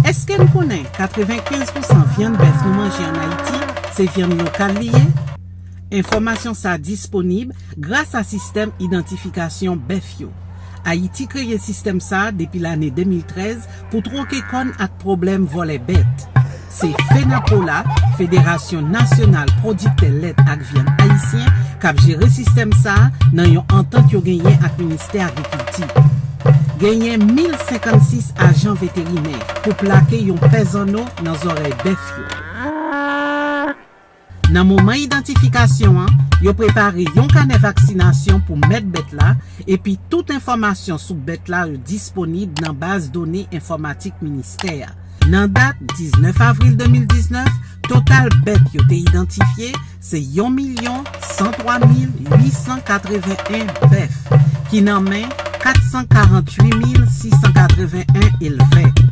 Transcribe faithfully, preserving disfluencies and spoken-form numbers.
Èske n konnen katrevenkenz pousan vyann bèf nou manje ann Ayiti se vyann lokal li ye? Enfòmasyon sa a disponib gras a sistèm idantifikasyon bèf yo. Ayiti kreye sistèm sa a depi lane de mil trèz pou twoke kòn ak pwoblèm vòlè bèt. Se FENAPOLA, Federasyon Nasyonal Pwodiktè Lèt ak Vyann Ayisyen, k ap jere sistèm sa a nan yon antant yo genyen ak Ministè Agrikilti. Genyen mil senkannsis ajan veterinè pou plake yon pè zanno nan zòrèy bèf yo. Nan moman idantifikasyon an, yo prepare yon kanè vaksinasyon pou mèt bèt la, epi tout enfòmasyon sou bèt la yo disponib nan baz done enfòmatik ministè a. Nan dat diznèf avril de mil diznèf, total bèt yo te idantifye se yon milyon san twa mil uit san katreven en bèf, ki nan men kat san karant uit mil sis san katreven en elvè.